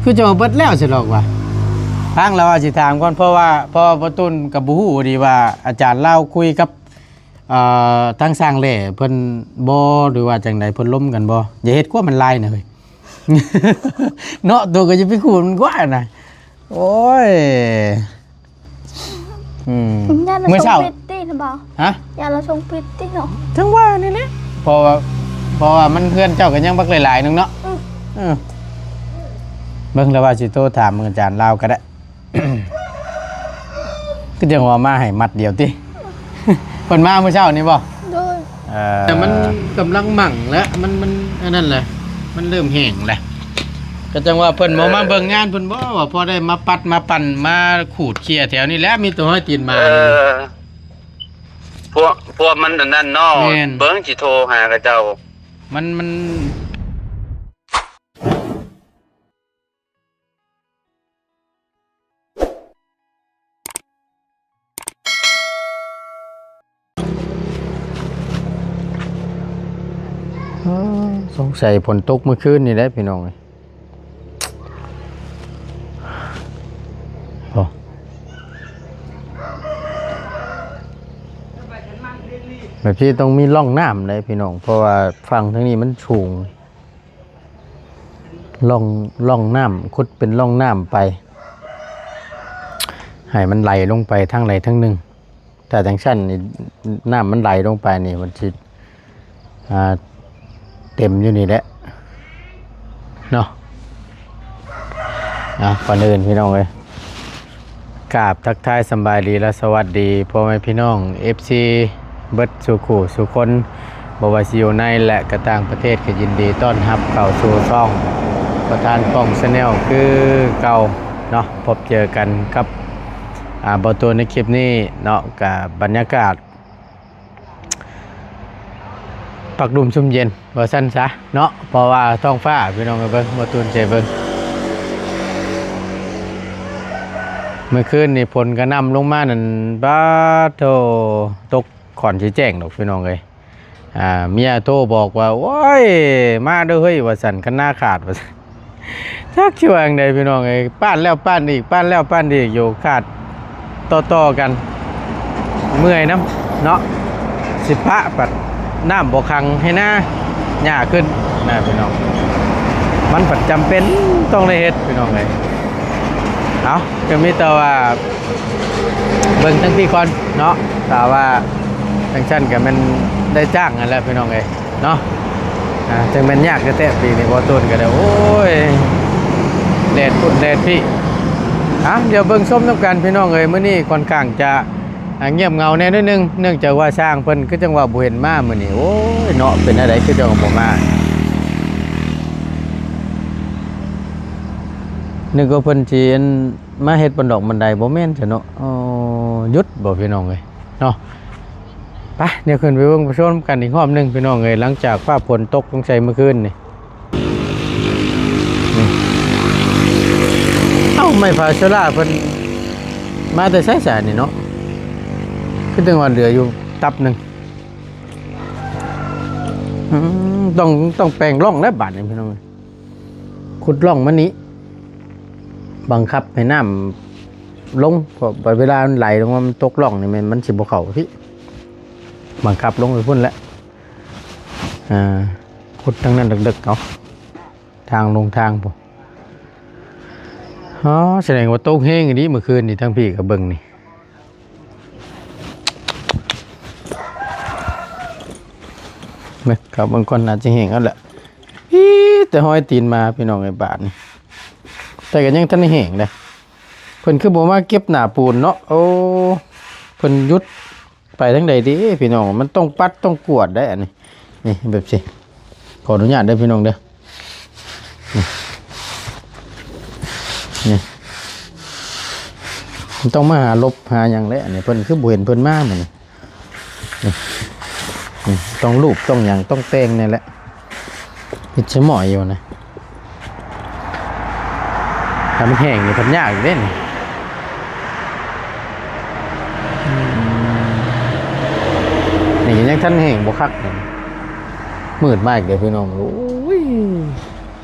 ຄືຈະວ່າເບິດແລ້ວຊິດອກວ່າ. ຟັງແລ້ວວ່າຊິຖາມກ່ອນ ເພາະວ່າ ເພາະວ່າບໍ່ຕູນກໍບໍ່ຮູ້ດີວ່າອາຈານລາວຄຸຍກັບ ເອີ ທາງຊ່າງແຫຼເພິ່ນບໍ່ ຫຼືວ່າຈັ່ງໃດ ເພິ່ນລົມກັນບໍ່. ຢ່າເຮັດຄວາມມັນຫຼາຍນະເຮີ້ຍ ເນາະ. ໂຕກໍຢ່າໄປຂູດມັນກວ່ານະ. ໂອ້ຍ ອືມ ຢ້ານລາວ ມື້ເຊົ້າ ສົ່ງຜິດຕິນະບໍ່? ຮະ? ຢ້ານລາວສົ່ງຜິດຕິເນາະ. ຈັ່ງວ່ານີ້ແຫຼະ ເພາະວ່າ ເພາະວ່າມັນເຮືອນເຈົ້າກໍຍັງບັກຫຼາຍໆໜຶ່ງເນາະ. ອືມ ເອີ ເບິ່ງແລ້ວວ່າຊິໂທຖາມອາຈານລາວກໍໄດ້. ຄືຈັ່ງວ່າມາໃຫ້ມັດດຽວຕິ? ເພິ່ນມາມື້ເຊົ້ານີ້ບໍ່? ໂດຍ. ເອີ ແຕ່ມັນກຳລັງໝັ່ງແລ້ວ ມັນ ມັນອັນນັ້ນແຫຼະ ມັນເລີ່ມແຫ້ງແລ້ວ. ກໍຈັ່ງວ່າເພິ່ນບໍ່ມາເບິ່ງງານເພິ່ນບໍ່ ວ່າພໍໄດ້ມາປັດມາປັ່ນມາຂູດເຄຍແຖວນີ້ແຫຼະ ມີແຕ່ຮອຍຕີນໝາ. ເອີ ພວກ ພວກມັນອັນນັ້ນເນາະ. ແມ່ນ. ເບິ່ງຊິໂທຫາເຂົາເຈົ້າ. ມັນ ມັນ ອໍ ສົງໄສຝົນຕົກມື້ຄືນນີ້ແຫຼະພີ່ນ້ອງເອີຍ. ໂອ້ ແບບນີ້ຕ້ອງມີຮ່ອງນ້ຳເດ້ພີ່ນ້ອງ ເພາະວ່າຝັ່ງທາງນີ້ມັນສູງ. ຮ່ອງ ຮ່ອງນ້ຳ ຂຸດເປັນຮ່ອງນ້ຳໄປ ໃຫ້ມັນໄຫຼລົງໄປທາງໃດທາງໜຶ່ງ. ຖ້າຈັ່ງຊັ້ນນີ້ ນ້ຳມັນໄຫຼລົງໄປນີ້ ມັນຊິ ອ່າ ເຕັມຢູ່ນີ້ແຫຼະເນາະ. ອ່າ ກ່ອນອື່ນພີ່ນ້ອງເອີຍ ກາບທັກທາຍສຳບາຍດີ ແລະ ສະຫວັດດີພໍ່ແມ່ພີ່ນ້ອງ ເອັຟຊີ ເບິດສູ່ຄູ່ສູ່ຄົນ ບໍ່ວ່າຊິຢູ່ໃນ ແລະ ກະຕ່າງປະເທດ ກໍຍິນດີຕ້ອນຮັບເຂົ້າສູ່ຊ່ອງປະທານປ່ອງ Channel ຄືເກົ່າເນາະ. ພົບເຈີກັນກັບ ອ່າ ບ່າວຕູນໃນຄລິບນີ້ເນາະ ກະບັນຍາກາດ ພັກດຸ່ມຊຸ່ມເຢັນວ່າຊັ້ນຊະເນາະ ເພາະວ່າທ້ອງຟ້າ ພີ່ນ້ອງເອີຍ ເບິ່ງ ບໍ່ຕູນໃຈເບິ່ງ ມື້ຄືນນີ້ຝົນກະໜ່ຳລົງມານັ້ນ ບາດໂທ້ ຕົກກ່ອນຊິແຈ້ງດອກ ພີ່ນ້ອງເອີຍ. ອ່າ ເມຍໂທບອກວ່າ ໂອ້ຍ ມາເດີເຮີ້ຍ ວ່າຊັ້ນ ຄັນໜ້າຂາດ ວ່າຊັ້ນ. ຈັກຊິວ່າຈັ່ງໃດພີ່ນ້ອງເອີຍ ປ້ານແລ້ວປ້ານອີກ ປ້ານແລ້ວປ້ານອີກຢູ່ ຂາດຕໍ່ໆກັນ ເມື່ອຍນຳເນາະ. ຊິປະບັດນ້ຳບໍ່ຂັງໃຫ້ນາ ຫຍ້າຂຶ້ນນະພີ່ນ້ອງ ມັນພັດຈຳເປັນຕ້ອງໄດ້ເຮັດພີ່ນ້ອງເອີຍ. ເອົາ ກໍມີແຕ່ວ່າເບິ່ງທາງພີ້ກ່ອນເນາະ ຖ້າວ່າຈັ່ງຊັ້ນກໍແມ່ນໄດ້ຈ້າງຫັ້ນແຫຼະພີ່ນ້ອງເອີຍ. ເນາະ ອ່າ ຈັ່ງແມ່ນຍາກແທ້ໆ ປີນີ້ບໍ່ຕູນກໍໄດ້ ໂອ້ຍ ແດດພຸ້ນແດດພີ້. ອ່ະ ດຽວເບິ່ງຊົມນຳກັນພີ່ນ້ອງເອີຍ ມື້ນີ້ຂ້ອນຂ້າງຈະ ອ່າ ງຽບເຫງົາແດ່ໜ້ອຍໜຶ່ງ ເນື່ອງຈາກວ່າຊ່າງເພິ່ນຄືຈັ່ງວ່າບໍ່ເຫັນມາມື້ນີ້ ໂອ້ຍ ເນາະ ເປັນແນວໃດຄືຈັ່ງວ່າບໍ່ມາ ນຶກວ່າເພິ່ນຊິ ອັນ ມາເຮັດບັນດອກບັນໄດ ບໍ່ແມ່ນຊະເນາະ. ອໍ ຢຸດບໍ່ພີ່ນ້ອງເອີຍເນາະ. ໄປ ດຽວຂຶ້ນໄປເບິ່ງໄປຊົມກັນອີກຮອບໜຶ່ງພີ່ນ້ອງເອີຍ ຫຼັງຈາກຟ້າຝົນຕົກລົງໃສ່ມື້ຄືນນີ້. ນີ້ ເອົ້າ ໄມ້ພາໂຊລາເພິ່ນມາແຕ່ໃສຊະນີ້ເນາະ ຄືຈັ່ງວ່າເຫຼືອຢູ່ຕັບໜຶ່ງ. ອືມ ຕ້ອງ ຕ້ອງແປງຮ່ອງແລ້ວບາດນີ້ພີ່ນ້ອງເອີຍ ຂຸດຮ່ອງມານີ້ ບັງຄັບໃຫ້ນ້ຳລົງ ເພາະເວລາມັນໄຫຼລົງມາ ມັນຕົກຮ່ອງນີ້ ແມ່ນມັນຊິບໍ່ເຂົ້າພີ້ ບັງຄັບລົງໄປພຸ້ນແຫຼະ. ອ່າ ຂຸດທາງນັ້ນເດິກໆ ເອົາ ທາງລົງທາງພຸ້ນ. ອໍ ສະແດງວ່າຕົກແຮງອີ່ຫຼີມື້ຄືນນີ້ ທາງພີ້ກໍເບິ່ງນີ້ ເບິ່ງ ເຂົ້າເບິ່ງກ່ອນ ໜ້າຈະແຫ້ງແລ້ວແຫຼະ. ອີ ແຕ່ຮອຍຕີນໝາພີ່ນ້ອງເອີຍ ບາດນີ້ ແຕ່ກໍຍັງທັນໄດ້ແຫ້ງເດ້. ເພິ່ນຄືບໍ່ມາເກັບໜ້າປູນເນາະ. ໂອ້ ເພິ່ນຢຸດ ໄປທາງໃດເດ້ພີ່ນ້ອງ ມັນຕ້ອງປັດຕ້ອງກວດໄດ໋ອັນນີ້. ນີ້ແບບຊີ້ ຂໍອະນຸຍາດເດີພີ່ນ້ອງເດີ ນີ້ ນີ້ ມັນຕ້ອງມາຫາຫຼົບຫາຫຍັງແຫຼະ ອັນນີ້ເພິ່ນຄືບໍ່ເຫັນເພິ່ນມາມື້ນີ້. ນີ້ ນີ້ຕ້ອງລູບຕ້ອງຫຍັງຕ້ອງແຕ່ງແດ່ແຫຼະ. ເຮັດໃສ່ໝໍ້ຢູ່ນະ ຖ້າມັນແຫ້ງນີ້ພັດຍາກອີກເດ້ນີ້. ອືມ ນີ້ກໍຍັງທັນແຫ້ງບໍ່ຄັກນີ້ ມືດມາອີກເດ້ພີ່ນ້ອງ. ໂອ້ຍ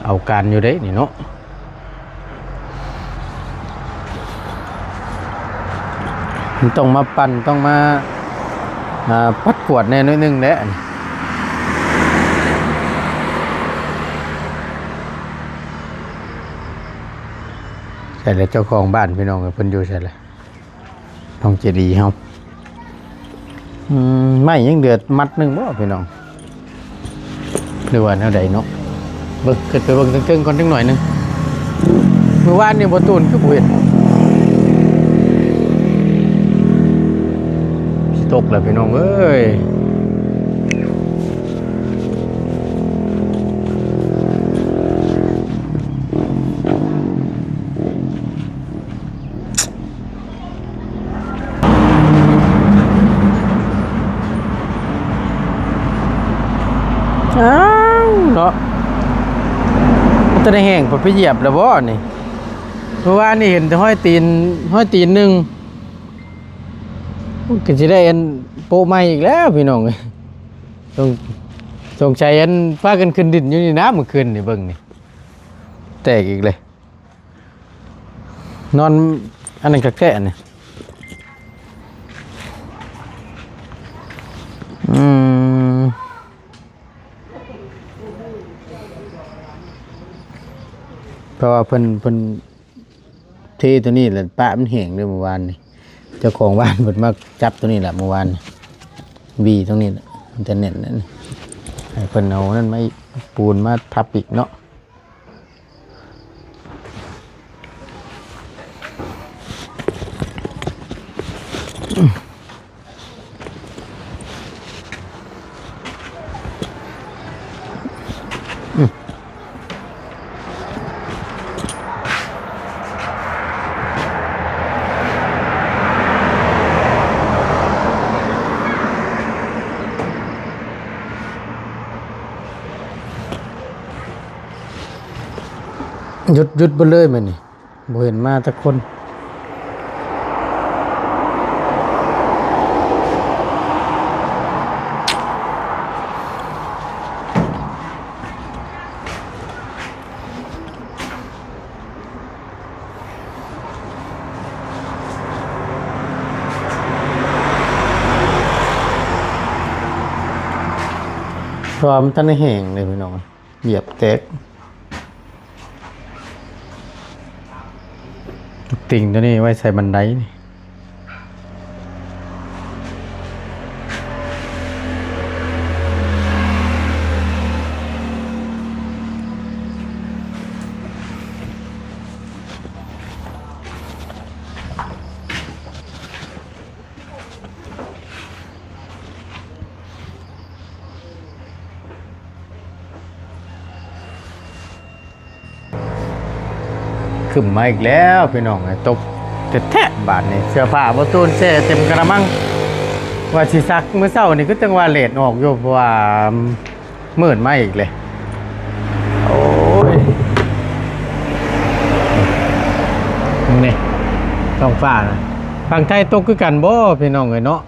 ເອົາການຢູ່ເດ້ນີ້ເນາະ. ມັນຕ້ອງມາປັ່ນ ຕ້ອງມາ ອ່າ ປັດກວາດແດ່ໜ້ອຍໜຶ່ງແຫຼະ. ໃສລະເຈົ້າຂອງບ້ານພີ່ນ້ອງເອີຍ ເພິ່ນຢູ່ໃສລະ ນ້ອງເຈດີເຮົາ? ອືມ ໄມ້ຍັງເຫຼືອມັດໜຶ່ງບໍ່ພີ່ນ້ອງ ຫຼືວ່າແນວໃດເນາະ? ເບິ່ງ ຂຶ້ນໄປເບິ່ງເທິງໆກ່ອນຈັກໜ້ອຍໜຶ່ງ. ມື້ວານນີ້ບໍ່ຕູນຄືບໍ່ເຫັນ. ຊິຕົກແລ້ວພີ່ນ້ອງເອີຍ. ອ້າວເນາະ ມັນຈະໄດ້ແຫ້ງ ເພິ່ນໄປຢຽບແລ້ວບໍ່ນີ້? ເມື່ອວານນີ້ເຫັນແຕ່ຮອຍຕີນ ຮອຍຕີນໜຶ່ງ ກໍຊິໄດ້ອັນໂປະໃໝ່ອີກແລ້ວພີ່ນ້ອງເອີຍ. ສົງ ສົງໄສອັນພາກັນຂຶ້ນດິນຢູ່ນີ້ນະ ມື້ຄືນນີ້ເບິ່ງນີ້ ແຕກອີກເລີຍ. ນອນອັນນັ້ນຄັກແທ້ອັນນີ້ ອືມ ເພາະວ່າເພິ່ນ ເພິ່ນເທໂຕນີ້ແຫຼະ ປະມັນແຫ້ງເດ້ມື້ວານນີ້. ເຈົ້າຂອງບ້ານເພິ່ນມາຈັບໂຕນີ້ແຫຼະມື້ວານນີ້ ຫວີໂຕນີ້ແຫຼະ ມັນຈະແໜ້ນນັ້ນ ໃຫ້ເພິ່ນເອົານັ້ນມາອີກ ປູນມາທັບອີກເນາະ. ຢຸດ ຢຸດເບິດເລີຍມື້ນີ້ ບໍ່ເຫັນມາຈັກຄົນ. ເພາະວ່າມັນທັນໄດ້ແຫ້ງເດ້ພີ່ນ້ອງ. ຢຽບແຕກ. ຕິ່ງໂຕນີ້ໄວ້ໃສ່ບັນໄດນີ້. ຄຶ້ມມາອີກແລ້ວພີ່ນ້ອງເອີຍ ຕົກແທ້ໆບາດນີ້. ເສື້ອຜ້າບໍ່ຕູນແຊ່ເຕັມກະລະມັງ ວ່າຊິຊັກມື້ເຊົ້ານີ້ ຄືຈັ່ງວ່າແດດອອກຢູ່ ເພາະວ່າ ມືດມາອີກເລີຍ. ໂອ້ຍ ນີ້ ທ້ອງຟ້ານະ ຝັ່ງໄທຕົກຄືກັນບໍ່ພີ່ນ້ອງເອີຍເນາະ?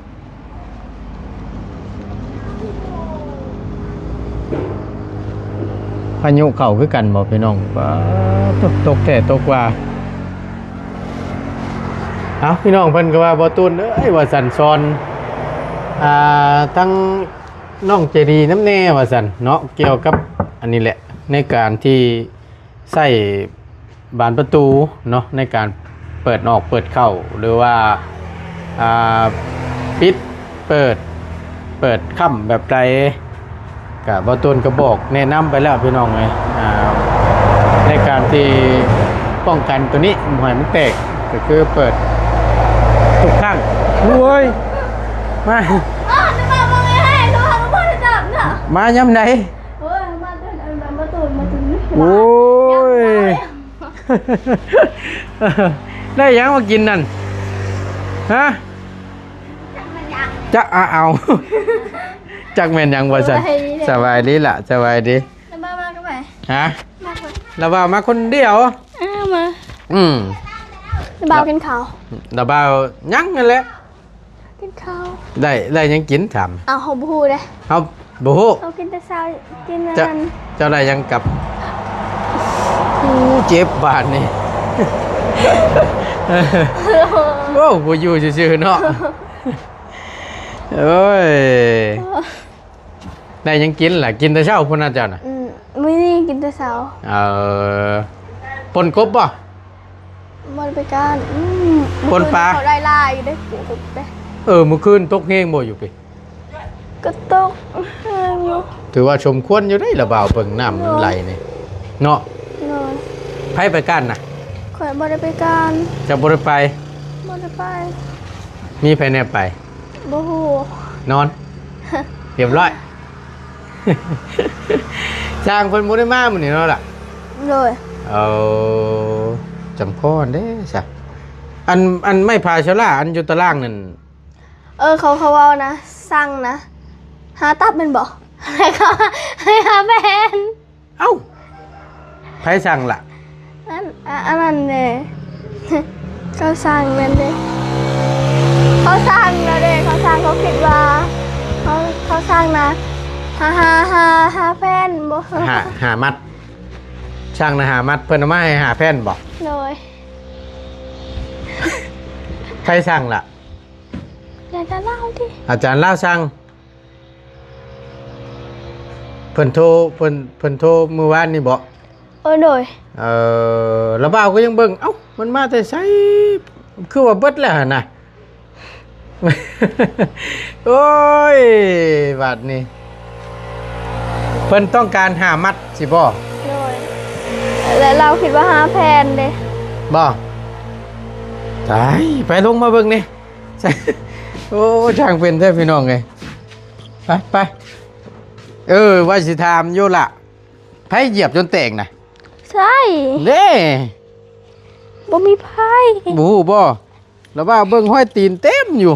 ພາຍຸເຂົ້າຄືກັນບໍ່ພີ່ນ້ອງ? ປາດ ຕົກແທ້ຕົກວ່າ. ເອົ້າ ພີ່ນ້ອງເພິ່ນກໍວ່າ ບໍ່ຕູນເອີຍ ວ່າຊັ້ນ ສອນ ອ່າ ທັງ ນ້ອງໃຈດີນຳແດ່ວ່າຊັ້ນເນາະ ກ່ຽວກັບອັນນີ້ແຫຼະ ໃນການທີ່ໃຊ້ບານປະຕູເນາະ ໃນການເປີດອອກເປີດເຂົ້າ ຫຼືວ່າ ອ່າ ປິດເປີດ ເປີດຄ້ຳແບບໃດ ກະບ່າວຕູນກະບອກແນະນຳໄປແລ້ວພີ່ນ້ອງເອີຍ ອ່າ ໃນການທີ່ປ້ອງກັນໂຕນີ້ບໍ່ໃຫ້ມັນແຕກ ກະຄືເປີດທຸກຄັ້ງ. ໂອ້ຍ ມາ ອ້າວ ນຶກວ່າບໍ່ໄດ້ໃຫ້ ຄືວ່າບໍ່ໄດ້ຈັບເນາະ ມາຍາມໃດ? ໂອ້ຍ ມາແຕ່ອັນນັ້ນ ມາຕູນ ມາຕູນ ໂອ້ຍ ໄດ້ຫຍັງມາກິນນັ້ນ? ຮະ? ຈັກແມ່ນຫຍັງ ຈັກ ອາ ເອົາ ຈັກແມ່ນຫຍັງວ່າຊັ້ນ. ສະບາຍດີ ສະບາຍດີລະ ສະບາຍດີ. ລະບ່າວມາກັບໃຜ? ຮະ? ມາຄົນ ລະບ່າວມາຄົນດຽວ. ເອີ ມາ ອືມ ລະບ່າວກິນເຂົ້າ? ລະບ່າວຍັງຫັ້ນແຫຼະ ກິນເຂົ້າ. ໄດ້ ໄດ້ຫຍັງກິນຖາມ? ເອົາ ເຮົາບໍ່ຮູ້ເດ້ ເຮົາບໍ່ຮູ້ ເຮົາກິນແຕ່ເຊົ້າ ກິນອັນນັ້ນ. ເຈົ້າໄດ້ຫຍັງກັບ? ໂອ້ ເຈັບບາດນີ້ ໂອ້ ບໍ່ຢູ່ຊື່ໆເນາະ. ໂອ້ຍ ໄດ້ຫຍັງກິນລະ? ກິນແຕ່ເຊົ້າພຸ້ນນະເຈົ້ານະ? ອືມ ມື້ນີ້ກິນແຕ່ເຊົ້າ. ເອີ ປົ່ນກົບບໍ່? ບໍ່ໄດ້ໄປກ້ານ. ອືມ ປົ່ນປາ ເຂົາໄດ້ຫຼາຍຢູ່ເດ້ ກິນກົບເດ້. ເອີ ມື້ຄືນຕົກແຮງບໍ່ຢູ່ພີ້? ກໍຕົກແຮງຢູ່. ຖືວ່າສົມຄວນຢູ່ເດ້ລະບ່າວ ເບິ່ງນ້ຳມັນໄຫຼນີ້ເນາະ. ໂດຍ. ໃຜໄປກ້ານນະ? ຂ້ອຍບໍ່ໄດ້ໄປກ້ານ. ເຈົ້າບໍ່ໄດ້ໄປ? ບໍ່ໄດ້ໄປ. ມີໃຜແດ່ໄປ? ບໍ່ຮູ້. ນອນ ຮຽບຮ້ອຍ. ຊ່າງເພິ່ນບໍ່ໄດ້ມາມື້ນີ້ເນາະລະ? ໂດຍ. ເອົາ ຈັ່ງພໍເດ້ຊະ. ອັນ ອັນໄມ້ພາໂຊລາ ອັນຢູ່ຕາລ່າງນັ້ນ ເອີ ເຂົາ ເຂົາເວົ້ານະ ສັ່ງນະ ຫ້າຕັບແມ່ນບໍ່? ແລ້ວເຂົາໃຫ້ຫ້າແຜ່ນ. ເອົ້າ ໃຜສັ່ງລະ? ອັນ ອາ ອັນນັ້ນເດ້ ເຂົາສັ່ງນັ້ນເດ້ ເຂົາສັ່ງແລ້ວເດ້ ເຂົາສັ່ງ ເຂົາຄິດວ່າ ເຂົາ ເຂົາສັ່ງນະ ຫ້າ ຫ້າ ຫ້າ ຫ້າແຜ່ນບໍ່? ຫ້າ ຫ້າມັດ ສັ່ງນະ ຫ້າມັດ ເພິ່ນເອົາມາໃຫ້ຫ້າແຜ່ນບໍ່? ໂດຍ. ໃຜສັ່ງລະ? ອາຈານລາວຕິ ອາຈານລາວສັ່ງ. ເພິ່ນໂທ ເພິ່ນ ເພິ່ນໂທມື້ວານນີ້ບໍ? ເອີ ໂດຍ. ເອີ ລະບ່າວກໍຍັງເບິ່ງ ເອົ້າ ມັນມາແຕ່ໃສ ຄືວ່າເບິດແລ້ວຫັ້ນນະ. ໂອ້ຍ ບາດນີ້ ເພິ່ນຕ້ອງການຫ້າມັດຊິບໍ? ໂດຍ. ແລະລາວຄິດວ່າຫ້າແຜ່ນເດ້ ບໍ? ຕາຍ ໄປລົງມາເບິ່ງນີ້. ໂອ້ ຊ່າງເປັນແທ້ພີ່ນ້ອງເອີຍ. ໄປ ໄປ ເອີ ວ່າຊິຖາມຢູ່ລະ ໃຜຢຽບຈົນແຕກນະ? ໃຊ່ເດ້. ບໍ່ມີໃຜ ບໍ່ຮູ້ບໍ? ລະວ່າເບິ່ງຮອຍຕີນເຕັມຢູ່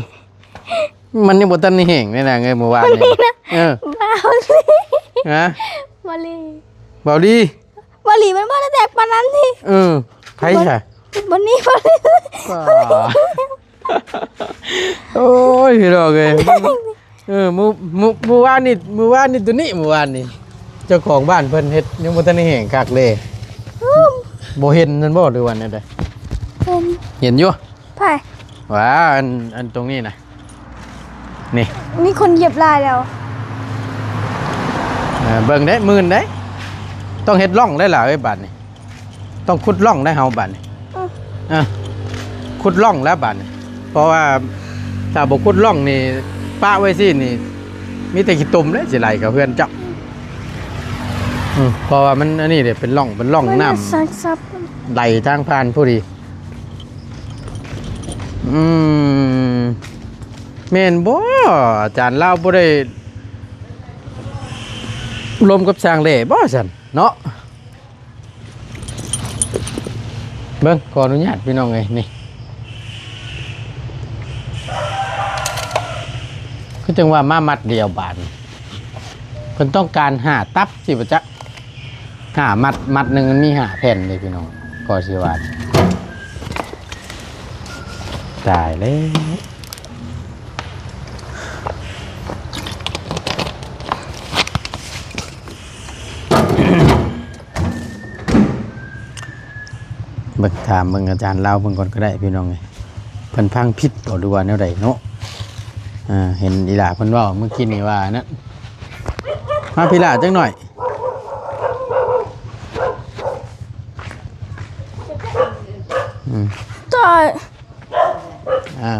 ມັນຍັງບໍ່ທັນໄດ້ແຫ້ງເດ້ນາງເອີຍ ມື້ວານນີ້ນະ. ເອີ ບ່າວລີ ຮະ? ບ່າວລີ ບ່າວລີ ບ່າວລີມັນບໍ່ໄດ້ແຕກປານນັ້ນຕິ. ເອີ ໃຜຊະ? ບ່າວລີ ບ່າວລີ. ໂອ້ຍ ພີ່ນ້ອງເອີຍ ເອີ ມື້ ມື້ ມື້ວານນີ້ ມື້ວານນີ້ ໂຕນີ້ ມື້ວານນີ້ ເຈົ້າຂອງບ້ານເພິ່ນເຮັດຍັງບໍ່ທັນໄດ້ແຫ້ງຄັກເດ້. ອືມ ບໍ່ເຫັນນັ້ນບໍ ຫຼືວ່າແນວໃດ? ເຫັນ ເຫັນຢູ່. ໃຜ? ວ່າ ອັນ ອັນຕົງນີ້ນະ ນີ້ ມີຄົນຢຽບຫຼາຍແລ້ວ. ເອີ ເບິ່ງເດ້ ມື່ນເດ້ ຕ້ອງເຮັດຮ່ອງໄດ້ລະເອີຍ ບາດນີ້. ຕ້ອງຂຸດຮ່ອງໄດ້ເຮົາບາດນີ້. ອືມ ເອີ ຂຸດຮ່ອງແລ້ວບາດນີ້ ເພາະວ່າຖ້າບໍ່ຂຸດຮ່ອງນີ້ ປະໄວ້ຊີ້ນີ້ ມີແຕ່ຂີ້ຕົມເດ້ ຊິໄຫຼເຂົ້າເຮືອນເຈົ້າ. ອືມ ເພາະວ່າມັນອັນນີ້ເດ້ ເປັນຮ່ອງ ເປັນຮ່ອງນ້ຳ ໄຫຼທາງຜ່ານພໍດີ. ອືມ ແມ່ນບໍ່? ອາຈານລາວບໍ່ໄດ້ລົມກັບຊ່າງແຫຼບໍ່ຊັ້ນເນາະ? ເບິ່ງ ຂໍອະນຸຍາດພີ່ນ້ອງເອີຍ ນີ້ ຄືຈັ່ງວ່າມາມັດດຽວບາດນີ້ ເພິ່ນຕ້ອງການຫ້າຕັບຊິບໍ່ຈັກ ຫ້າມັດ ມັດໜຶ່ງມັນມີຫ້າແຜ່ນເດ້ພີ່ນ້ອງ ກໍຊິວ່າ ຕາຍແລ້ວ. ເບິ່ງ ຖາມເບິ່ງອາຈານລາວເບິ່ງກ່ອນກໍໄດ້ພີ່ນ້ອງເອີຍ ເພິ່ນຟັງຜິດບໍ ຫຼືວ່າແນວໃດເນາະ? ອ່າ ເຫັນອີຫຼ້າເພິ່ນເວົ້າມື້ກີ້ນີ້ວ່ານັ້ນ ມາພີ້ຫຼ້າຈັກໜ້ອຍ. ອືມ ຕາຍ ອ່າ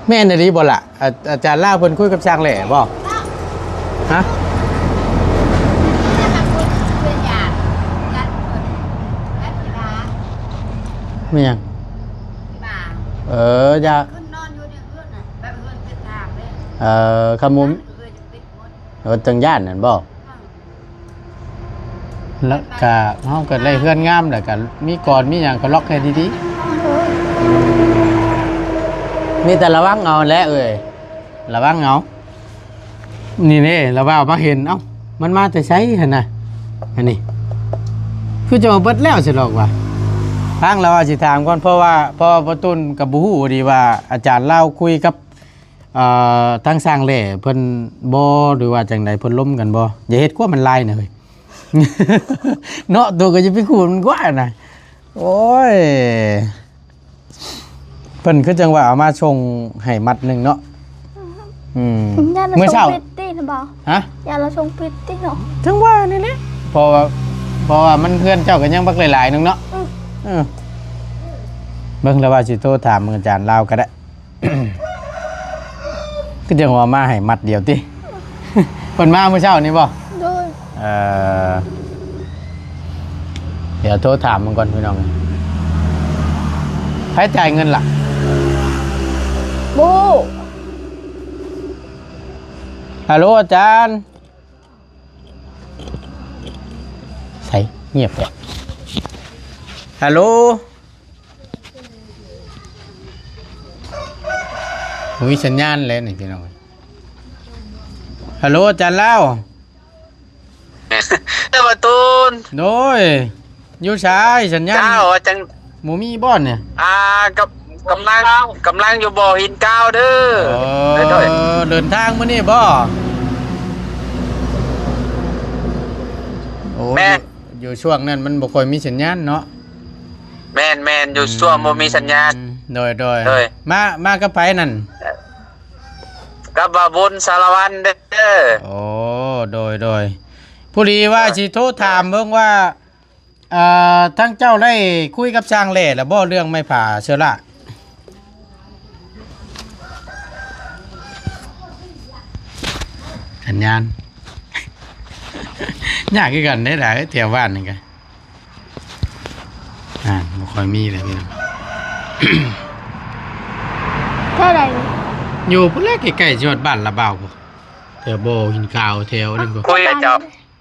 ແມ່ນອີ່ຫຼີບໍ່ລະ? ອາ ອາຈານລາວເພິ່ນຄຸຍກັບຊ່າງແຫຼບໍ່? ຮະ? ແມ່ນຫຍັງ? ເອີ ຢ່າ ເອີ ຄຳມຸມ ເອີ ຈັ່ງຢ້ານນັ້ນບໍ່? ແລ້ວກະເຮົາກໍໄດ້ເຮືອນງາມ ແລ້ວກະມີກອນມີຫຍັງກໍລັອກໃຫ້ດີໆ ມີແຕ່ລະວັງເອົາແຫຼະເອີຍ ລະວັງເອົາ. ນີ້ເດ້ ລະວ່າມາເຫັນ ເອົ້າ ມັນມາແຕ່ໃສຫັ້ນນະ? ອັນນີ້ຄືຈະເອົາເບິດແລ້ວຊິຫຼອກວ່າ ທາງລະວ່າຊິຖາມກ່ອນ ເພາະວ່າ ເພາະວ່າປະຕູນກໍບໍ່ຮູ້ດີວ່າອາຈານລາວຄຸຍກັບ ອ່າ ທາງຊ່າງແຫຼເພິ່ນບໍ່ ຫຼືວ່າຈັ່ງໃດ ເພິ່ນລົມກັນບໍ່? ຢ່າເຮັດຄວາມມັນລາຍນະເຮີ້ຍ. ເນາະ ໂຕກໍຈະໄປຂູດມັນກວ່ານະ. ໂອ້ຍ ເພິ່ນຄືຈັ່ງວ່າເອົາມາສົ່ງໃຫ້ມັດໜຶ່ງເນາະ. ອືມ ຢ້ານລະ ມື້ເຊົ້າ ສົ່ງຜິດຕິນະບໍ່? ຮະ? ຢ້ານລະສົ່ງຜິດຕິເນາະ? ຈັ່ງວ່ານີ້ແຫຼະ ເພາະວ່າ ເພາະວ່າມັນ ເຮືອນເຈົ້າກໍຍັງບັກຫຼາຍໆໜຶ່ງເນາະ. ອືມ ເອີ ເບິ່ງລະວ່າຊິໂທຖາມອາຈານລາວກໍໄດ້. ຄືຈັ່ງວ່າມາໃຫ້ມັດດຽວຕິ? ເພິ່ນມາມື້ເຊົ້ານີ້ບໍ່? ໂດຍ. ເອີ ດຽວໂທຖາມເບິ່ງກ່ອນພີ່ນ້ອງ. ໃຜຈ່າຍເງິນລະ? ບໍ່ຮູ້. ຮັລໂຫຼ ອາຈານ. ໃສ ງຽບແທ້. ຮັລໂຫຼ. ບໍ່ມີສັນຍານແລ້ວນີ້ພີ່ນ້ອງ. ຮັລໂຫຼ ອາຈານລາວ. ເອີ ບາຕູນ. ໂດຍ. ຢູ່ໃສສັນຍານ? ເຈົ້າ ວ່າຈັ່ງ ບໍ່ມີບ່ອນນີ້. ອ່າ ກຳ ກຳລັງ ກຳລັງຢູ່ບໍ່ຫີນກາວເດີ. ອໍ ໂດຍ ໂດຍ. ເດີນທາງມື້ນີ້ບໍ່? ໂອ້ ແມ່ນ. ຢູ່ ຢູ່ຊ່ວງນັ້ນມັນບໍ່ຄ່ອຍມີສັນຍານເນາະ. ແມ່ນໆ ຢູ່ຊ່ວງບໍ່ມີສັນຍານ. ອືມ ໂດຍໆ ໂດຍ. ມາ ມາກັບໃຜນັ້ນ? ກັບບ່າວບຸນ ສາລະວັນເດີ. ໂອ້ ໂດຍໆ. ພໍດີວ່າ ໂດຍ ຊິໂທຖາມເບິ່ງວ່າ ເອີ ທາງເຈົ້າໄດ້ຄຸຍກັບຊ່າງແຫຼແລ້ວບໍ່ ເລື່ອງໄມ້ຜາເຊື້ອລາກ? ສັນຍານ ຍາກຄືກັນເດ້ຫຼາຍແຖວບ້ານນີ້ກະ ອ່າ ບໍ່ຄ່ອຍມີແລ້ວພີ່ນ້ອງ. ແຖວໃດ? ຢູ່ພຸ້ນແຫຼະ ໃກ້ໆຊິຮອດບ້ານລະບ່າວພຸ້ນ ແຖວບໍ່ຫີນຂາວ ແຖວນັ້ນພຸ້ນ. ຄຸຍກັບເຈົ້າ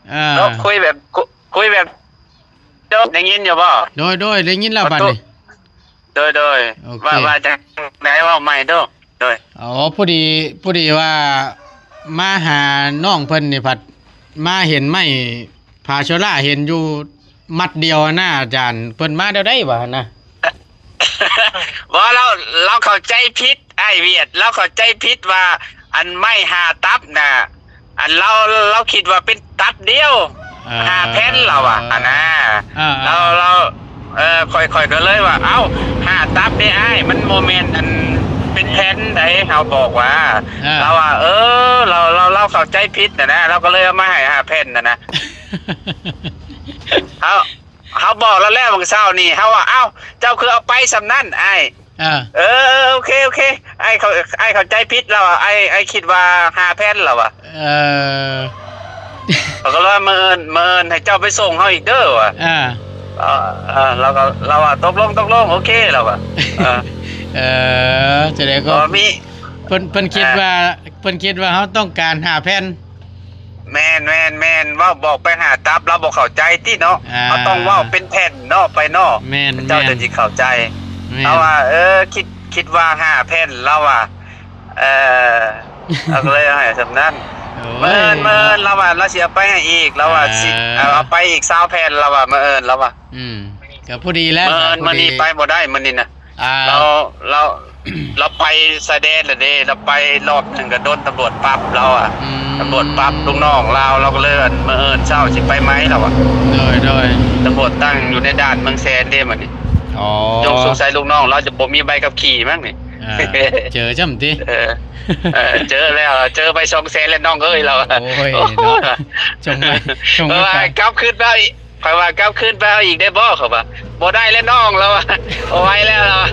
ເອີ ເນາະ ຄຸຍແບບ ຄຸ ຄຸຍແບບ ໂຈະ ໄດ້ຍິນຢູ່ບໍ່? ໂດຍໆ ໄດ້ຍິນແລ້ວບັດນີ້. ໂດຍໆ ໂອເຄ ວ່າ ວ່າຈັ່ງໃດ ເວົ້າໃໝ່ດູ. ໂດຍ. ອໍ ພໍດີ ພໍດີວ່າມາຫານ້ອງເພິ່ນນີ້ ພັດມາເຫັນໄມ້ຜາໂຊລາ ເຫັນຢູ່ມັດດຽວຫັ້ນນະອາຈານ. ເພິ່ນມາແນວໃດວະຫັ້ນນະ? ບໍ່ ລາວ ລາວເຂົ້າໃຈຜິດ ອ້າຍວຽດ ລາວເຂົ້າໃຈຜິດວ່າ ອັນໄມ້ຫ້າຕັບນະ ອັນລາວ ລາວຄິດວ່າເປັນຕັບດຽວ ເອີ ຫ້າແຜ່ນລາວວ່າຫັ້ນນະ. ເອີໆ ລາວ ລາວ ເອີ ຂ້ອຍ ຂ້ອຍກໍເລີຍວ່າ ເອົ້າ ຫ້າຕັບເດ້ອ້າຍ ມັນບໍ່ແມ່ນອັນເປັນແຜ່ນໃດ ເຮົາບອກວ່າ. ເອີ ລາວວ່າ ເອີ ລາວ ລາວ ລາວເຂົ້າໃຈຜິດຫັ້ນນະ ລາວກໍເລີຍເອົາມາໃຫ້ຫ້າແຜ່ນຫັ້ນນະ. ເຮົາ ເຮົາບອກລາວແລ້ວມື້ເຊົ້ານີ້ ເຮົາວ່າ ເອົ້າ ເຈົ້າຄືເອົາໄປສ່ຳນັ້ນອ້າຍ? ເອີ ເອີ ໂອເຄ ໂອເຄ ອ້າຍເຂົ້າ ອ້າຍເຂົ້າໃຈຜິດ ລາວວ່າ ອ້າຍ ອ້າຍຄິດວ່າຫ້າແຜ່ນ ລາວວ່າ. ເອີ ເຂົາກໍເລີຍວ່າ ມື້ອື່ນ ມື້ອື່ນໃຫ້ເຈົ້າໄປສົ່ງເຮົາອີກເດີວ່າ. ເອີ ເອີ ເອີ ລາວກໍ ລາວວ່າ ຕົກລົງ ຕົກລົງ ໂອເຄ ລາວວ່າ. ເອີ ເອີ ຈະໄດ້ກໍ ກໍມີ ເພິ່ນ ເພິ່ນຄິດວ່າ ເພິ່ນຄິດວ່າເຮົາຕ້ອງການຫ້າແຜ່ນ. ແມ່ນໆໆ ເວົ້າບອກໄປຫ້າຕັບ ລາວບໍ່ເຂົ້າໃຈຕິເນາະ. ອ່າ ເຮົາຕ້ອງເວົ້າເປັນແຜ່ນເນາະ ໄປເນາະ. ແມ່ນໆ ເຈົ້າຈະຊິເຂົ້າໃຈ. ແມ່ນ ລາວວ່າ ເອີ ຄິດ ຄິດວ່າຫ້າແຜ່ນ ລາວວ່າ. ເອີ ລາວກໍເລີຍໃຫ້ສ່ຳນັ້ນ. ໂອ້ຍ ມື້ອື່ນ ມື້ອື່ນ ລາວວ່າລາວຊິເອົາໄປໃຫ້ອີກ ລາວວ່າຊິ ເອີ ເອົາ ເອົາໄປອີກຊາວແຜ່ນ ລາວວ່າ ມື້ອື່ນ ລາວວ່າ. ອືມ ກໍພໍດີແລ້ວ ມື້ອື່ນ ມື້ນີ້ໄປບໍ່ໄດ້ ມື້ນີ້ນະ. ອ່າ ລາວ ລາວ ລາວໄປຊາຍແດນລະເດ້ ລາວໄປຮອບໜຶ່ງກໍໂດນຕຳຫຼວດປັບລາວອະ. ອືມ ຕຳຫຼວດປັບລູກນ້ອງລາວ ລາວກໍເລີຍ ມື້ອື່ນເຊົ້າຊິໄປໃໝ່ລາວອະ. ໂດຍໆ ຕຳຫຼວດຕັ້ງຢູ່ໃນດ່ານເມືອງແສນເດ້ບັດນີ້. ອໍ ຍົກສົງໄສລູກນ້ອງລາວຈະບໍ່ມີໃບຂັບຂີ່ມັ້ງນີ້. ອ່າ ເຈີຊ້ຳຕິ? ເອີ ເອີ ເຈີແລ້ວ ເຈີໄປສອງແສນແລ້ວນ້ອງເອີຍລາວ. ໂອ້ຍ ໂອ້ຍ ເນາະ ສົ່ງໄປ ສົ່ງໄປ ເພາະວ່າກັບຄືນມາອີກ ຂ້ອຍວ່າກັບຄືນໄປເອົາອີກໄດ້ບໍ່ ເຂົາວ່າ. ບໍ່ໄດ້ແລ້ວນ້ອງ ລາວວ່າ ບໍ່ໄຫວແລ້ວ ລາວວ່າ.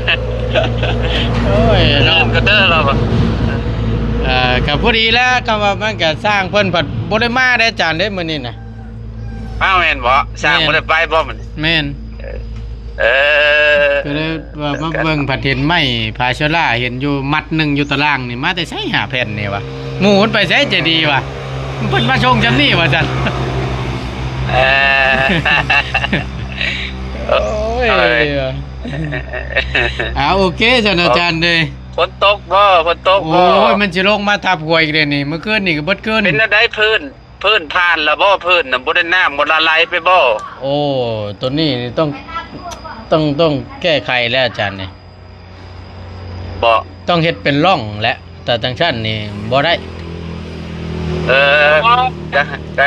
ໂອ້ຍເນາະ ກະເຕີລາວວ່າ. ເອີ ກະພໍດີແລ້ວ ຄຳວ່າມັນກະຊ່າງເພິ່ນພັດບໍ່ໄດ້ມາໄດ້ຈານເດ້ມື້ນີ້ນະ. ອ້າວ ແມ່ນບໍ່? ຊ່າງ ແມ່ນ ບໍ່ໄດ້ໄປບໍ່ມື້ນີ້? ແມ່ນ ເອີ ເອີ ກໍເລີຍວ່າມາເບິ່ງ ພັດເຫັນໄມ້ພາໂຊລາ ເຫັນຢູ່ມັດໜຶ່ງຢູ່ຕາລ່າງນີ້ ມາແຕ່ໃສຫ້າແຜ່ນນີ້ວະ? ໝູ່ເພິ່ນໄປໃສໃຈດີວະ? ເພິ່ນມາສົ່ງຊ່ຳນີ້ວ່າຊັ້ນ. ເອີ ໂອ້ຍ ເອີຍ ອ່າ ໂອເຄຊັ້ນອາຈານເດີ. ຝົນຕົກບໍ່? ຝົນຕົກບໍ່? ໂອ້ຍ ມັນຊິລົງມາທັບຫົວອີກເດ້ນີ້ ມື້ຄືນນີ້ກໍເບິດຄືນ. ເປັນແນວໃດພື້ນ? ພື້ນຜ່ານລະບໍ່? ພື້ນນະບໍ່ໄດ້ນ້ຳບໍ່ລະໄຫຼໄປບໍ່? ໂອ້ ໂຕນີ້ຕ້ອງ ຕ້ອງ ຕ້ອງແກ້ໄຂແລ້ວອາຈານນີ້. ບໍ່ ຕ້ອງເຮັດເປັນຮ່ອງແຫຼະ ແຕ່ຈັ່ງຊັ້ນນີ້ບໍ່ໄດ້. ເອີ ຈະ ຈະ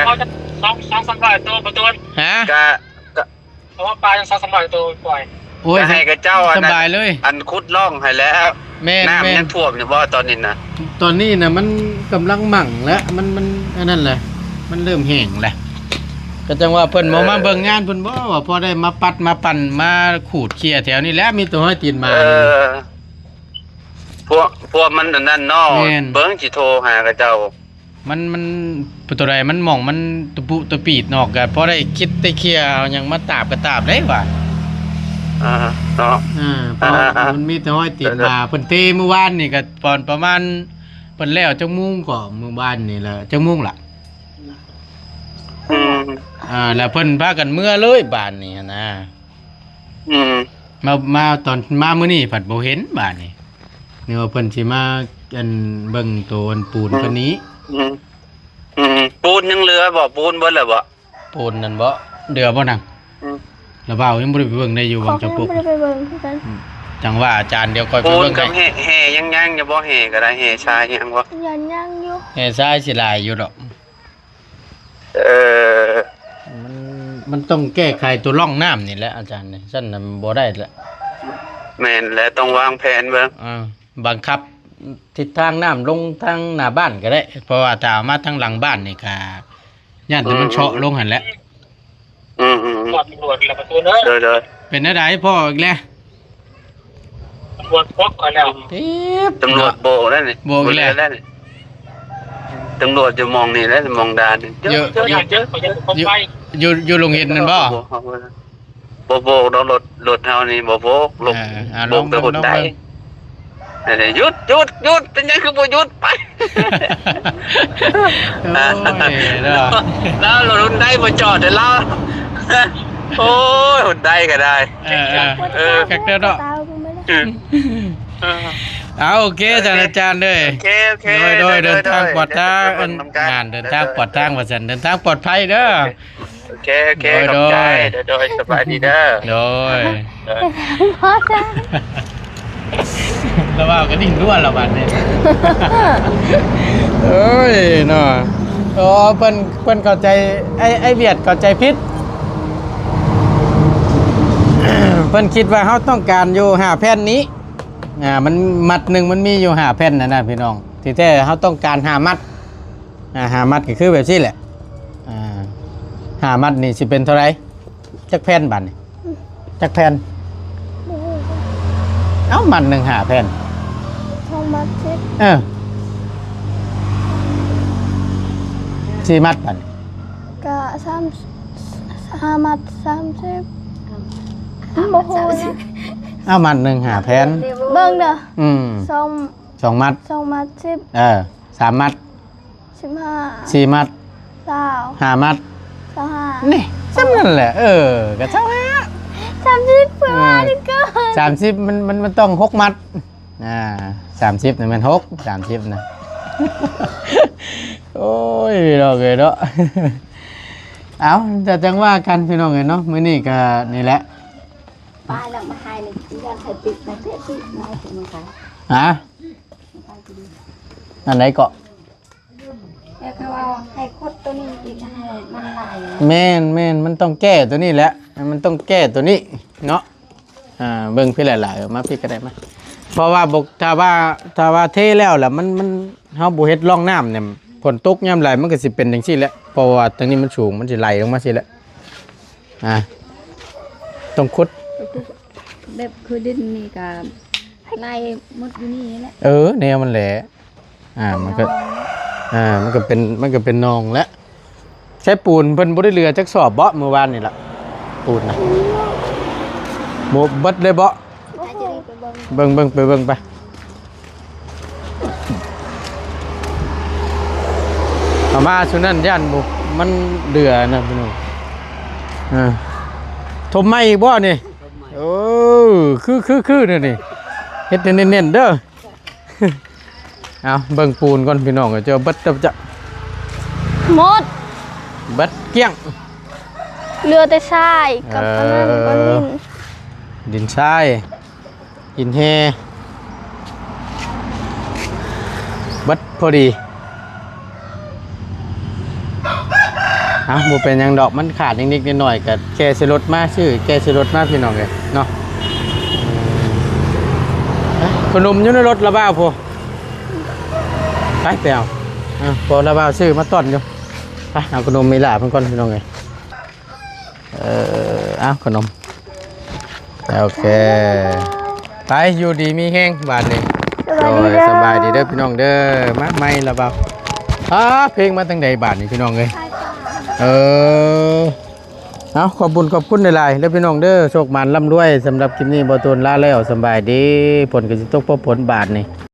ສອງ ສອງສາມຮ້ອຍໂຕບໍ່ໂຕນ? ຮະ? ກະ ກະ ເພາະວ່າປາຍັງສອງສາມຮ້ອຍໂຕປ່ອຍ. ໂອ້ຍ ກະໃຫ້ເຂົາເຈົ້າອັນນັ້ນ ສະບາຍເລີຍ ອັນຂຸດຮ່ອງໃຫ້ແລ້ວ. ແມ່ນ ນ້ຳ ແມ່ນ ຍັງຖ້ວມຢູ່ບໍ່ຕອນນີ້ນະ? ຕອນນີ້ນະ ມັນກຳລັງໝັ່ງແລ້ວ ມັນ ມັນອັນນັ້ນແຫຼະ ມັນເລີ່ມແຫ້ງແລ້ວ. ກະຈັ່ງວ່າເພິ່ນບໍ່ມາເບິ່ງງານເພິ່ນບໍ່ ວ່າພໍໄດ້ມາປັດມາປັ່ນມາຂູດເຄຍແຖວນີ້ແຫຼະ ມີແຕ່ຮອຍຕີນໝາ. ເອີ ພວກ ພວກມັນອັນນັ້ນເນາະ. ແມ່ນ ເບິ່ງ ຊິໂທຫາເຂົາເຈົ້າ. ມັນ ມັນ ໂຕໃດມັນໝ່ອງມັນຕະປຸຕະປີດເນາະ ກະພໍໄດ້ເຄັດໄດ້ເຄຍ ເອົາຫຍັງມາຕາບກະຕາບໄດ້ຫວາ. ອ່າ ເນາະ ອ່າ ເພາະ ອ່າໆໆ ມັນມີແຕ່ຮອຍຕີນໝາ. ເອີ ເພິ່ນເທມື້ວານນີ້ກະປອນປະມານ ເພິ່ນແລ້ວຈັກໂມງກໍມື້ວານນີ້ລະ ຈັກໂມງລະ? ອືມ ອ່າ ແລ້ວເພິ່ນພາກັນເມືອເລີຍບາດນີ້ຫັ້ນນະ. ອືມ ມາ ມາຕອນ ມາມື້ນີ້ພັດບໍ່ເຫັນບາດນີ້ ນຶກວ່າເພິ່ນຊິມາ ອັນ ເບິ່ງໂຕ ອັນ ປູນ ອືມ ເພິ່ນນີ້. ອືມ ອືມ ປູນຍັງເຫຼືອບໍ່? ປູນເບິດແລ້ວບໍ່? ປູນນັ້ນບໍ່? ເຫຼືອບໍ່ນາງ? ອືມ ລະບ່າວຍັງບໍ່ໄດ້ໄປເບິ່ງໄດ້ຢູ່ ວັງຈຳປົກ ຂ້ອຍກໍຍັງບໍ່ໄດ້ໄປເບິ່ງຄືກັນ. ອືມ ຈັ່ງວ່າອາຈານ ດຽວຂ້ອຍໄປເບິ່ງໃຫ້. ແຮ່ຍັງ ຍັງຢູ່ບໍ່? ແຮ່ກໍໄດ້ ແຮ່ຊາຍຍັງບໍ່? ຍັງ ຍັງຢູ່ ແຮ່ຊາຍຊິຫຼາຍຢູ່ດອກ. ເອີ ມັນ ມັນຕ້ອງແກ້ໄຂຕົວຮ່ອງນ້ຳນີ້ແຫຼະອາຈານ ຊັ້ນນະບໍ່ໄດ້ລະ. ແມ່ນແຫຼະ ຕ້ອງວາງແຜນເບິ່ງ. ເອີ ບັງຄັບທິດທາງນ້ຳລົງທາງໜ້າບ້ານກໍໄດ້ ເພາະວ່າຖ້າເອົາມາທາງຫຼັງບ້ານນີ້ກະຢ້ານແຕ່ມັນເຊາະລົງຫັ້ນແຫຼະ. ອືມ ອືມ ຕຳຫຼວດລະປະຕູເດີ. ໂດຍ ໂດຍ ເປັນແນວໃດ? ພໍອີກແລ້ວ ຕຳຫຼວດບອກຂ້ອຍແລ້ວ. ຕຳຫຼວດໂບກແລ້ວນີ້ ໂບກອີກແລ້ວ. ຕຳຫຼວດຢູ່ໝ່ອງນີ້ແຫຼະ ໝ່ອງດ່ານນີ້. ຢູ່ ຢູ່ ຢູ່ ຢູ່ໂຮງຮຽນນັ້ນບໍ່? ບໍ່ໂບກດອກ ລົດ ລົດເຮົານີ້ບໍ່ໂບກ. ເອີ ອ່າ ໂບກແຕ່ຫົວໃດ. ຢຸດ ຢຸດ ຢຸດ ເປັນຫຍັງຄືບໍ່ຢຸດ? ໄປ ໂອ້ຍເນາະ ລາວລົດຮຸນໄດບໍ່ຈອດໃຫ້ລາວ. ໂອ້ຍ ຮຸນໄດກໍໄດ້. ເອີ ເອີ ເອີ ຄັກແທ້ເນາະ. ເອີ ເອົາ ໂອເຄ ໂອເຄ ທ່ານອາຈານເດີ. ໂອເຄ ໂອເຄ ໂດຍ ໂດຍ ໂດຍ ເດີນທາງປອດທາງ ເດີນທາງປອດທາງວ່າຊັ້ນ ເດີນທາງປອດໄພເດີ. ໂອເຄ ໂອເຄ ໂດຍ ຂອບໃຈ ໂດຍ ໂດຍ ສະບາຍດີເດີ. ໂດຍ ໂດຍ ລະວ່າກະດິ້ນດ້ວນລະບາດນີ້. ເອີຍເນາະ ອໍ ເພິ່ນ ເພິ່ນເຂົ້າໃຈ ໄອ້ ໄອ້ວຽດເຂົ້າໃຈຜິດ ເພິ່ນຄິດວ່າເຮົາຕ້ອງການຢູ່ຫ້າແຜ່ນນີ້. ອ່າ ມັນມັດໜຶ່ງມັນມີຢູ່ຫ້າແຜ່ນຫັ້ນນະພີ່ນ້ອງ ທີ່ແທ້ເຮົາຕ້ອງການຫ້າມັດ. ອ່າ ຫ້າມັດກໍຄືແບບຊີ້ແຫຼະ. ອ່າ ຫ້າມັດນີ້ຊິເປັນເທົ່າໃດ? ຈັກແຜ່ນບາດນີ້? ຈັກແຜ່ນ? ບໍ່ຮູ້. ເອົ້າ ມັດໜຶ່ງຫ້າແຜ່ນ ສອງມັດສິບ. ເອີ ສີ່ມັດບາດນີ້? ກະສາມ ຫ້າມັດສາມສິບ. ບໍ່ຮູ້ນະ. ເອົາ ມັດໜຶ່ງຫ້າແຜ່ນ ເບິ່ງເດີ. ອືມ ສອງ ສອງມັດ ສອງມັດສິບ. ເອີ ສາມມັດ ສິບຫ້າ. ສີ່ມັດ ຊາວ. ຫ້າມັດ ຊາວຫ້າ. ນີ້ ສ່ຳນັ້ນແຫຼະ. ເອີ ກະຊາວຫ້າ ສາມສິບ ເພິ່ນວ່ານີ້ກໍ ສາມສິບ ມັນ ມັນ ມັນຕ້ອງຫົກມັດ. ອ່າ ສາມສິບນີ້ແມ່ນຫົກ ສາມສິບນະ. ໂອ້ຍ ພີ່ນ້ອງເອີຍເນາະ. ເອົ້າ ແຕ່ຈັ່ງວ່າກັນພີ່ນ້ອງເອີຍເນາະ ມື້ນີ້ກໍນີ້ແຫຼະ. ປາແລ້ວມາຂາຍນີ້ ຢ້ານໃສ່ປິດມາເສຍ ປິດມາໃຫ້ມາຂາຍ. ຮະ? ອັນໃດເກາະ? ແລ້ວເຂົາເວົ້າໃຫ້ຂຸດໂຕນີ້ອີກ ໃຫ້ມັນຫຼາຍ. ແມ່ນໆ ມັນຕ້ອງແກ້ໂຕນີ້ແຫຼະ ມັນຕ້ອງແກ້ໂຕນີ້ເນາະ. ອ່າ ເບິ່ງພີ້ຫຼາຍໆ ມາພີ້ກໍໄດ້ມາ. ເພາະວ່າບໍ່ ຖ້າວ່າ ຖ້າວ່າເທແລ້ວລະ ມັນ ມັນ ເຮົາບໍ່ເຮັດຮ່ອງນ້ຳນີ້ ຝົນຕົກຍາມໃດມັນກໍຊິເປັນຈັ່ງຊີ້ແຫຼະ ເພາະວ່າທາງນີ້ມັນສູງ ມັນຊິໄຫຼລົງມາຊີ້ແຫຼະ. ອ່າ ຕ້ອງຂຸດ ແບບຄືດິນນີ້ກໍໄຫຼໝົດຢູ່ນີ້ແຫຼະ. ເອີ ແນວມັນແຫຼະ. ອ່າ ມັນກໍ ອ່າ ມັນກໍເປັນ ມັນກໍເປັນໜອງແຫຼະ. ໃຊ້ປູນເພິ່ນບໍ່ໄດ້ເຫຼືອຈັກສອບເບາະ ມື້ວານນີ້ລະ ປູນນະ? ບໍ່ເບິດເລີຍເບາະ? ເບິ່ງ ເບິ່ງ ໄປເບິ່ງໄປ. ເອົາມາຊຸມນັ້ນຢ້ານບໍ່ ມັນເຫຼືອນະພີ່ນ້ອງ. ອ່າ ຖົມໃໝ່ອີກບໍ່ນີ້? ຖົມໃໝ່. ໂອ້ ຄື ຄື ຄືແນວນີ້ ເຮັດໃຫ້ແໜ້ນໆເດີ. ເອົາ ເບິ່ງປູນກ່ອນພີ່ນ້ອງ ຈະເບິດແລ້ວຈະ ໝົດ ເບິດກ້ຽງ ເຫຼືອແຕ່ຊາຍກັບ ເອີ ອັນນັ້ນ ກ້ອນຫີນ ດິນຊາຍ ຫີນແຮ່ ເບິດພໍດີ. ອ່ະ ບໍ່ເປັນຫຍັງດອກ ມັນຂາດນິດໆໜ້ອຍໆ ກໍແກ່ໃສ່ລົດມາ ຊື້ແກ່ໃສ່ລົດມາ ພີ່ນ້ອງເອີຍເນາະ. ຂະໜົມຢູ່ໃນລົດລະບ່າວພຸ້ນ ໄປ ໄປເອົາ. ອ່ະ ພໍລະບ່າວຊື້ມາຕ້ອນຢູ່. ໄປເອົາຂະໜົມອີ່ຫຼ້າເພິ່ນກ່ອນ ພີ່ນ້ອງເອີຍ. ເອີ ເອົາຂະໜົມ ໂອເຄ ໄປ ຢູ່ດີມີແຮງບາດນີ້. ສະບາຍດີເດີ ໂດຍ ສະບາຍດີເດີພີ່ນ້ອງເດີ. ມາໃໝ່ລະບ່າວ. ອ້າ ເພງມາທາງໃດບາດນີ້ ພີ່ນ້ອງເອີຍ? ເອີ ເອົາ ຂອບບຸນຂອບຄຸນຫຼາຍໆເດີພີ່ນ້ອງເດີ. ໂຊກໝານລ່ຳລວຍ. ສຳລັບຄລິບນີ້ ບໍ່ໂດນລາແລ້ວ ສະບາຍດີ. ຝົນກໍຊິຕົກພໍຝົນບາດນີ້.